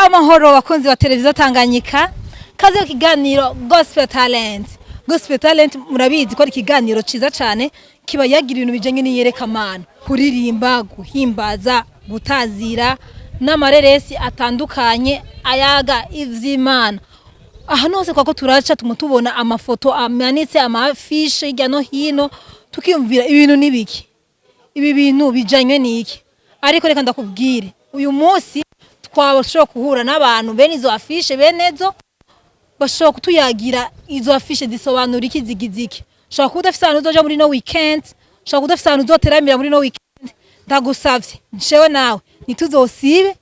Amahoro bakunzi ba televiziyo Tanganyika, kaze ku kiganiro Gospel Talent. Gospel Talent murabizi ko ari ikiganiro ciza cyane kiba yagira ibintu bijanye n'iyerekamana, kuririmba, guhimbaza, gutazira n'amareresi atandukanye ayaga ivy'Imana. Ahantu hose kwako turaca tuma tubona amafoto amanitse, amafishe hirya no hino, tukiyumvira ibintu n'ibiki, ibi bintu bijanywe n'iki? Ariko reka ndakubwire, uyu munsi twashobora guhura n'abantu bene izo afishe, bene zo bashobora kutuyagira izo afishe zisobanura iki, zigize iki. Ushobora kuba udafise ahantu uzoja muri no weekend, ushobora kuba udafise ahantu uzoteramira muri no weekend. Ndagusavye jewe nawe ntituzosibe,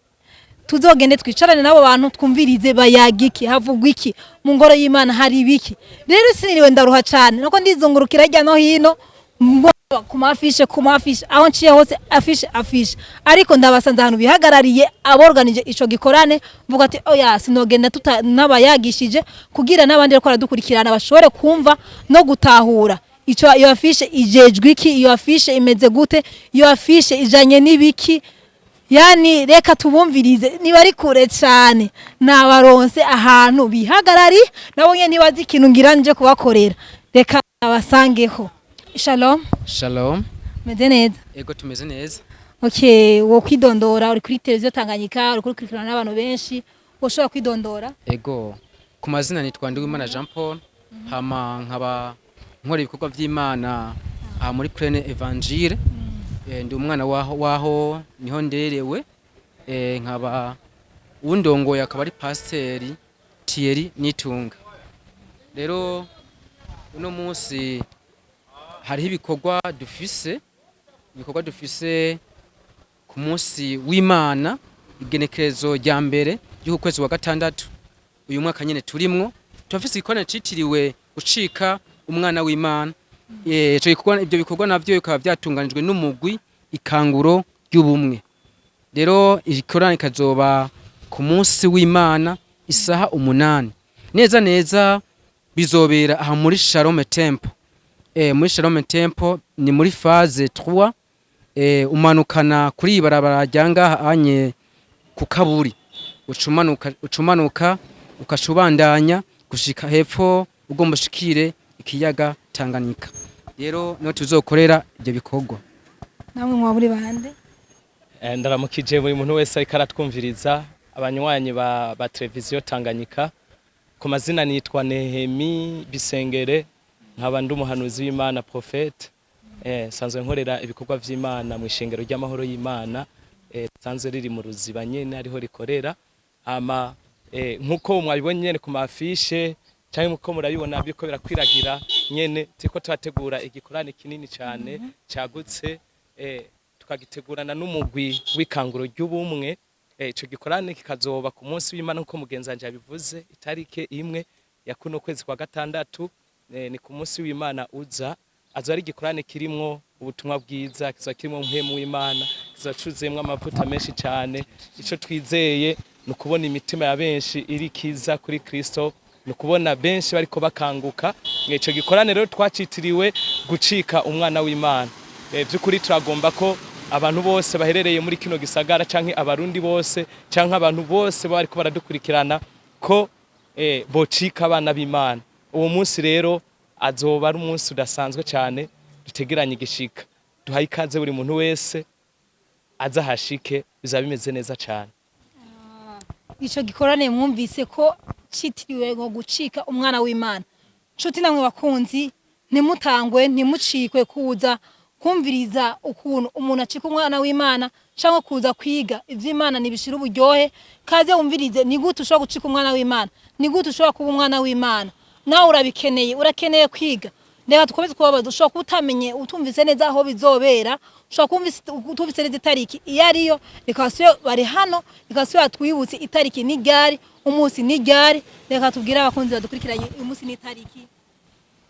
tuzogende twicarane n'abo bantu, twumvirize bayaga iki, havugwa iki mu ngoro y'Imana, hari ibiki. Rero siniriwe ndaruha cane nuko ndizungurukira hirya no hino mbona ku mafishe, ku mafishe, aho nciye hose afishe, afishe, ariko ndabasanze ahantu bihagarariye aborganije ico gikorane. Mvuga ati oya, sinogenda tuta n'abayagishije kugira n'abandi bariko baradukurikirana bashobore kumva no gutahura ico iyo afishe ijejwe iki, iyo afishe imeze gute, iyo afishe ijanye n'ibiki. Yani reka tubumvirize, niba ari kure cyane nabaronse ahantu bihagarari, nabo nyene ntibazi ikintu ngira nje kubakorera. Reka abasangeho. Shalom. Shalom. Meze neza? Ego, tumeze neza. Okay, wo kwidondora, uri kuri televiziyo Tanganyika, uri kurikurikirana n'abantu benshi, woshobora kwidondora? Ego. Ku mazina nitwa Nduwimana Jean Paul, hama nkaba nkora ibikorwa vy'Imana aha muri Pleine Evangile. Ndi umwana waho niho nderewe. Nkaba undongoye akaba ari Pasiteri Thierry Nitunga. Rero uno munsi hariho ibikorwa dufise ku munsi w'Imana, igenekerezo rya 1 ry'ukwezi wa gatandatu uyu mwaka nyene turimwo. Turafise igikorane citiriwe gucika umwana w'Imana. Ico gikorwa, ibyo bikorwa navyo bikaba vyatunganijwe n'umugwi Ikanguro ry'Ubumwe. Rero igikorane kazoba ku munsi w'Imana isaha 8 neza neza, bizobera aha muri Shalom Temple. Muri Shalom Temple ni muri phase 3, umanukana kuri ibarabara rya ngaha anye ku kaburi, ucumanuka ukacubandanya gushika hepfo ugomba ushikire ikiyaga Tanganyika. Rero niho tuzokorera ibyo bikorwa. Namwe mwa muri bande? Ndaramukije buri muntu wese ariko aratwumviriza, abanywanyi ba televiziyo Tanganyika. Ku mazina nitwa Nehemi Bisengere, nkaba ndi umuhanuzi w'Imana, prophète. Nsanzwe nkorera ibikorwa vy'Imana mu ishengero ry'Amahoro y'Imana, sanzwe riri mu Ruziba nyene ariho rikorera. Ama nkuko mwabibonye nyene ku mafishe canke nkuko murabibona biriko birakwiragira nyene, turiko turategura igikorane kinini cane cagutse, tukagitegurana n'umugwi w'Ikanguro ry'Ubumwe. Ico gikorane kikazoba ku munsi w'Imana nkuko mugenzi wanje yabivuze, itarike 1 ya kuno kwezi kwa gatandatu, ni ku munsi w'Imana uza. Azoba ari igikorane kirimwo ubutumwa bwiza, kizoba kirimwo mpwemu w'Imana, kizoba cuzuyemwo amavuta menshi cane. Ico twizeye ni ukubona imitima ya benshi iri kiza kuri Kristo, ni ukubona benshi bariko bakanguka. Ico gikorane rero twacitiriwe gucika umwana w'Imana. Vy'ukuri turagomba ko abantu bose baherereye muri kino gisagara canke Abarundi bose canke abantu bose bariko baradukurikirana ko bocika abana b'Imana. Uwo munsi rero azoba ari umunsi udasanzwe cyane, dutegeranye igishika, duhaye ikaze buri muntu wese aza hashike, bizaba bimeze neza cyane. Ico gikorane mwumvise ko citiriwe ngo gucika umwana w'Imana. Nshuti namwe bakunzi, ntimutangwe, ntimucikwe kuza kumviriza ukuntu umuntu acika umwana w'Imana cyangwa kuza kwiga ivy'Imana ntibishira uburyohe. Kaze wumvirize ni gute ushobora gucika umwana w'Imana, ni gute ushobora kuba umwana w'Imana. Nawe urabikeneye, urakeneye kwiga. Reka dukomeze kubabaza. Ushobora kuba utamenye, utumvise neza aho bizobera, ushobora kuba utumvise neza itariki iyo ariyo. Reka basubire, bari hano, reka basubire batwibutse itariki n'iryari, umunsi n'iryari. Reka tubwire abakunzi badukurikiranye umunsi n'itariki.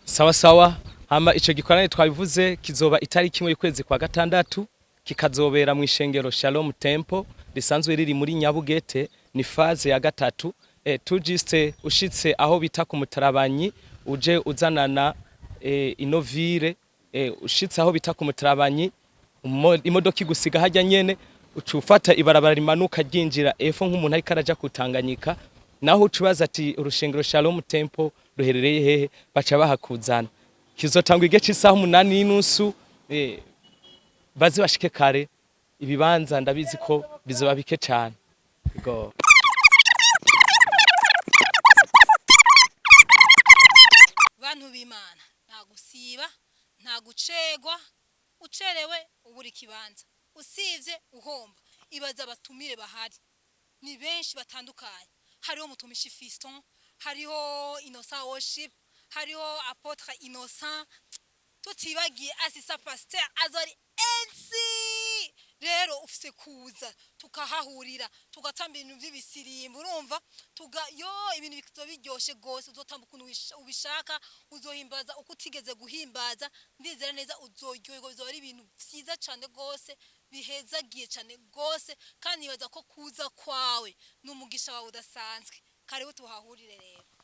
Sawa sawa. Hama ico gikorane twabivuze kizoba itariki 1 y'ukwezi kwa gatandatu, kikazobera mu ishengero Shalom Temple risanzwe riri muri Nyabugete, ni phase ya gatatu. Tujiste ushitse aho bita ku Mutarabanyi, uje uzanana inovire, ushitse aho bita ku Mutarabanyi, imodoka igusiga hajya nyene. Uca ufata ibarabara rimanuka ryinjira epfo nk'umuntu ariko araja kutanganyika, naho uca ubaza ati urushengero Shalom Temple ruherereye hehe, baca bahakuzana. Kizotangwa igihe c'isaha 8:30. Baze bashike kare, ibibanza ndabizi ko bizoba bike cane. Go. Bantu b'Imana, nta gusiba, nta gucegwa. Ucerewe ubura ikibanza, usivye uhomba. Ibaza abatumire bahari ni benshi batandukanye: hariho Mutumishi Fiston, hariho Innocent Worship, hariho Apôtre Innocent, tutibagiye Assistant Pasteur azori MC. Rero ufise kuza tukahahurira, tugatamba ibintu vy'ibisirimbo, urumva tuga yo ibintu bizoba biryoshe gose. Uzotamba ukuntu ubishaka, uzohimbaza uko utigeze guhimbaza. Ndizera neza uzoryoherwa. Bizoba ari ibintu vyiza cane gose, bihezagiye cane gose, kandi nibaza ko kuza kwawe ni umugisha wawe udasanzwe. Karibu tuhahurire rero.